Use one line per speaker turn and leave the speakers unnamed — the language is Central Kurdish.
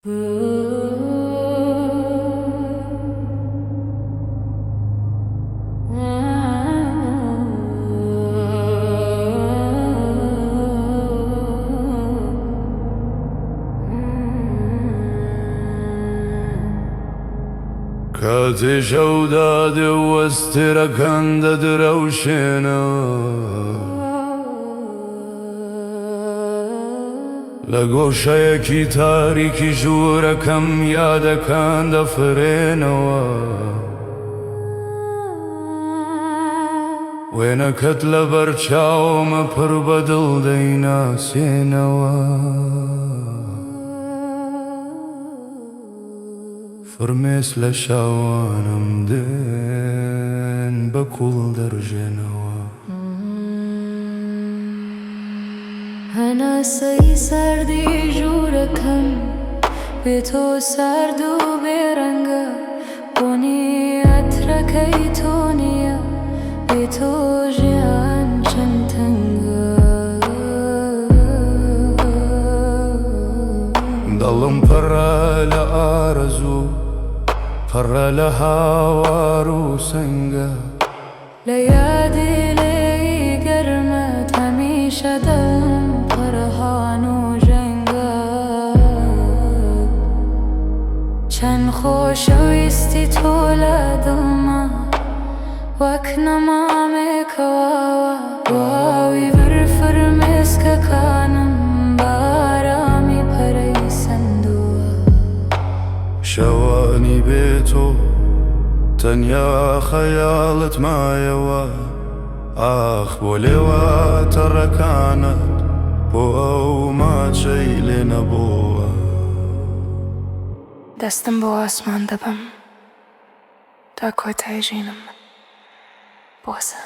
کاتێ شەو دادێ و ئەستێرەکان دەدرەوشێنەوە. لە گۆشەیەکی تاریکی ژوورەکەم یادەکان دەفرێنەوە. وێنەکەت لەبەر چاومە پڕ بە دڵ دەیناسێنەوە. فرمێس لە چاوانم دێن بە کوڵ دەرژێنەوە.
هەناسەی ساردی ژوورەکەم بێ تۆ سارد و بێ ڕەنگە، بۆنی عەترەکەی تۆ نییە، بێ تۆ ژیان چەند تەنگە.
دڵم پڕە لە ئارەزوو، پڕە لە هاوار و سەنگە.
لە یادی لێی گەرمت هەمیشە دڵم پڕ هان و ژەنگە. چەند خۆشەویستی تۆ لە دڵما وەک نەمامێکە واوە. واوی بر فرمێسکەکانم بە ئارامی پەرەی سەندووە.
شەوانی بێ تۆ تەنیا خەیاڵت مایەوە، ئاخ بۆ لێوە تەڕەکانت، بۆ ئەو ماچەی لێ نەبۆوە.
دەستم بۆ ئاسمان دەبەم تا کۆتای ژینم بۆسە.